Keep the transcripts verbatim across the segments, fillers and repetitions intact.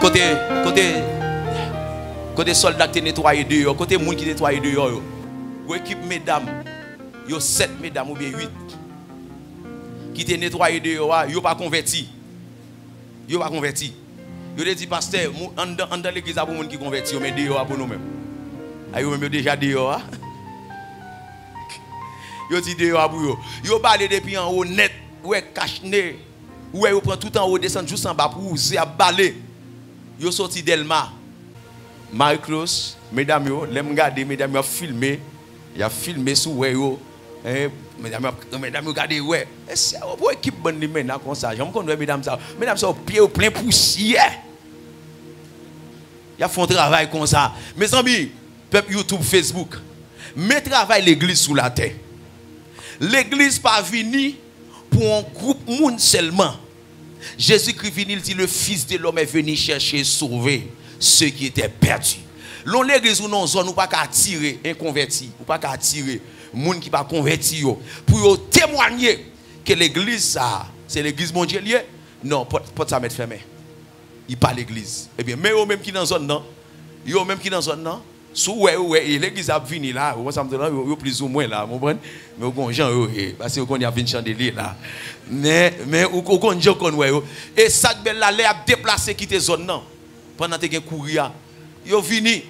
Kote, kote, kote sòlda k te netwaye deyò, kote moun ki netwaye deyò yo? Gwo ekip medam, yo sèt medam oubyen uit ki te netwaye deyò a, yo pa konvèti. Yo pa konvèti. Yo te di, pastè, mou-, anndan, anndan legliz la pou moun ki konvèti yo, men deyò a pou nou menm. A yo menm yo deja deyò a. Yo di deyò a pou yo. Yo bale depi anwo nèt, ou wè kach ne, ou wè yo pran tout anwo, desann jous anba, pou wouze ap bale. Yo soti Dèlma. Marie Close, medam yo, lè m gade, medam yo ap filme, y ap filme sou wè yo. Hein, medam yo ap, medam yo gade wè. E se yon bon ekip bann limena konsa. Jan m konn wè medam sa yo. Medam sa yo, pye yo plen pousyè. Y ap fè yon travay konsa. Mezanmi, pèp YouTube, Facebook, men travay legliz sou latè. Legliz pa vini pou yon gwoup moun sèlman. Jezikri vini, l di, le Fils de l'homme est venu chercher et sauver ceux qui étaient perdus. Lè w legliz ou nan zòn, ou pa ka atire enkonvèti, ou pa ka atire moun ki pa konvèti yo, pou yo temwanye ke legliz sa a, se legliz Bondye l ye. Non, pòt, pòt sa mèt fèmen. Li pa legliz. Ebyen, men yo menm ki nan zòn nan, yo menm ki nan zòn nan, si w wè yo, wè, e legliz ap vini la, ou konn sa m di w la, yo, yo plizoumwen la, w konprann? Men yo gon jan yo ye, paske yo konn y ap vin chandelye la. Men, men ou, ou konn jan w konn wè yo. E sa k bèl la, lè y ap deplase kite zòn nan, pandan te gen kouri a, yo vini,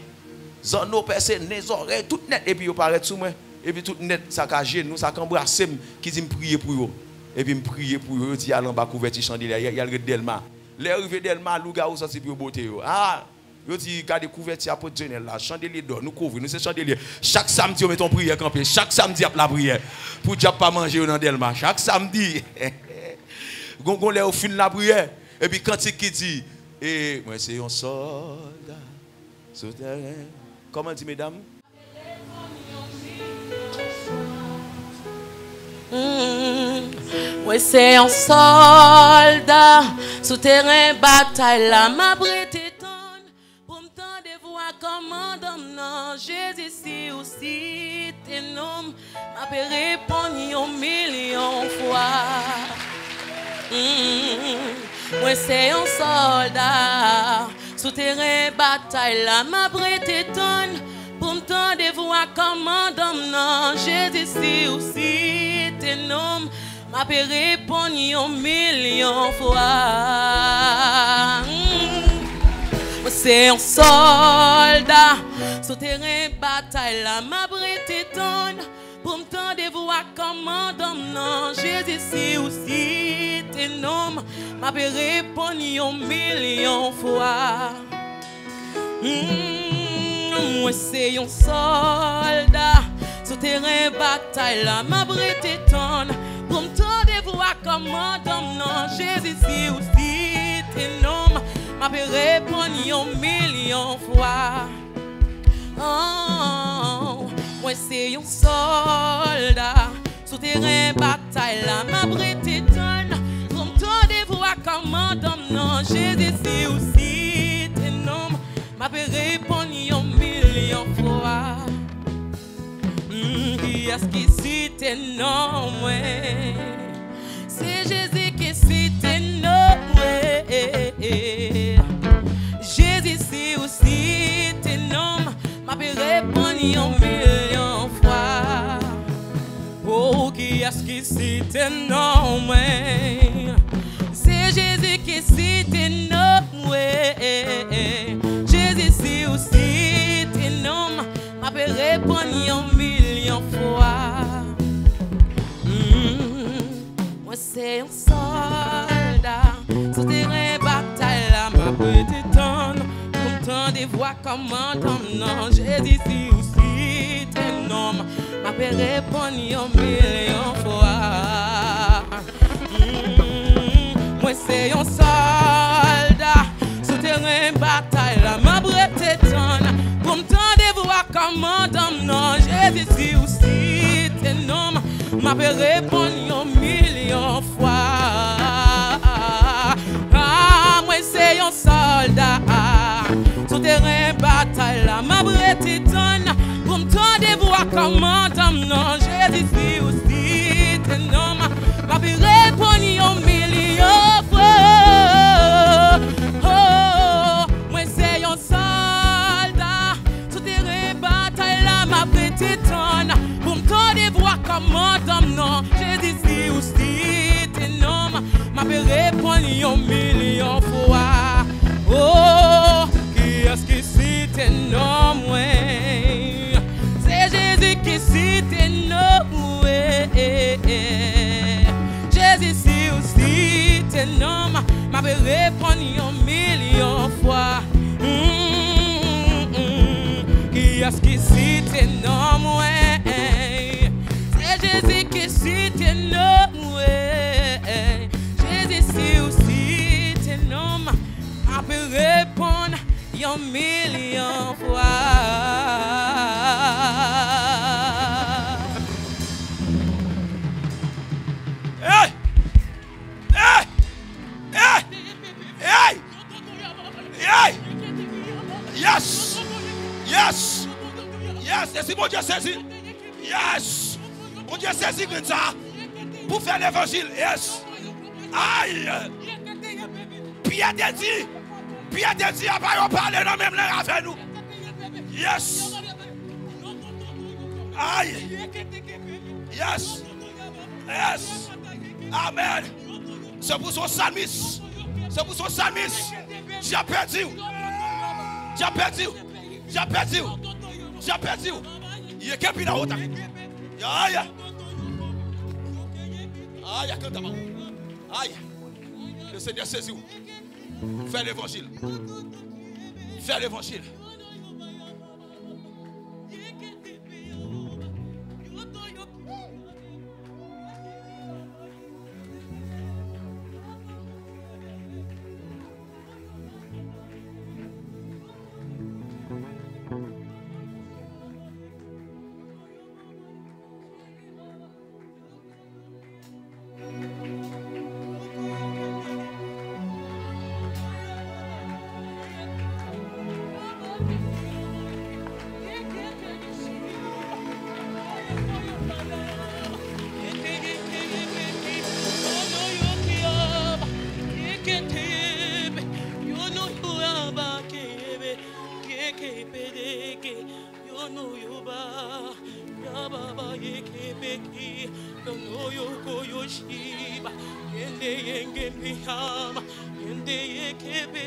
zanno pèse, nen, zòrèy, tout nèt, epi yo parèt sou mwen. Epi tout nèt, sa k ajenou, sa k anbrase m, ki di m priye pou yo. Epi m priye pou yo, yo di y al anba kouvèti chandelye a, y al ret Dèlma. Lè yo rive Dèlma, lougawou sòti pou yo bote yo. A! Yo di, gade kouvèti apot Dyenèl la, chandelye dò, nou kouvri, nou se chandelye. Chak samdi, yo mete yon priyè kanpe. Chak samdi, y ap lapriyè. Pou dyab pa manje yo nan Dèlma. Chak samdi. Gon, gon lè yo fin lapriyè. Epi kantik ki di, e, mwen se yon sòlda sou tèren. Kòman l di, medam? Mm, mwen se yon sòlda sou teren batay la, m ap rete tann pou m tande vwa kòmandan m nan. Jezi, si ou site non m, m ape reponn yon milyon fwa. Mm, mwen se yon sòlda sou teren batay la, m ap rete tann pou m tande vwa kòmandan m nan. Jezi, si ou site non m, m ape reponn yon milyon fwa. Mm. Mwen se yon sòlda sou teren batay la, m ap rete tann pou m tande vwa kòmandan m nan. Jezi, si ou site non m, m ape reponn yon milyon fwa. Mm, mwen se yon sòlda sou teren batay la, m ap rete tann pou m tande vwa kòmandan m nan. Jezi, si ou site non m, m ape reponn yon milyon fwa. Oh, mwen se yon sòlda sou teren batay la, m ap rete tann pou m tande vwa kòmandan m nan. Jezi, si ou site non m, m ape reponn yon milyon fwa. Mm, kiyès ki site non mwen? Se Jezi ki site non mwen. Jezi, si ou site non m, m ape reponn yon milyon fwa. Oh, kiyès ki site non mwen? Se Jezi ki site non mwen. Jezi, si ou site non m, m ape reponn yon milyon fwa. Mm. Mwen se yon sòlda sou teren batay la, m ap rete tann pou m tande vwa kòmandan m nan. Jezi, si ou site non m, m ape reponn yon milyon fwa. Mm, mwen se yon sòlda sou teren batay la, m ap rete tann pou m tande vwa kòmandan m nan. Jezi, si ou site non m, m ape reponn yon milyon fwa. Ah, mwen se yon sòlda sou teren batay la, m ap rete tann pou m tande vwa kòmandan m nan. Jezi, si ou site non m, m ape reponn yon milyon fwa. Oh, Yon milyon fwa. Oh, kiyès ki site non mwen? Se Jezi ki site non mwen. Jezi, si w site non m, m ap reponn yon milyon fwa. Mm, mm, mm. Kiyès ki site non mwen? Se Jezi ki site non mwen. Jezi, si w site non m, m ap reponn yon milyon fwa. Hey! Hey! Hey! Hey! Hey! Yes! Yes! Yes! E si Bondye sezi? Yes! Bondye sezi grenn sa pou fè levanjil. Yes! Ay! Pyè te di, Pyè te di, apa yo pale nan menm lang avè nou? Yes! Ay! Yes! Yes! Amen! Se pou son salmis. Se pou son salmis. Dyab pèdi w. Dyab pèdi w. Dyab pèdi w. Dyab pèdi w. Ye kepi la wota. Ay! Ay, akanta. Ay! Le Senyè sezi w. Fè levanjil. Fè levanjil. Yo no yo ba, ya baba ye kepeki, yo no yo ko yo shiba, yende yenge pihama, yende ye kepe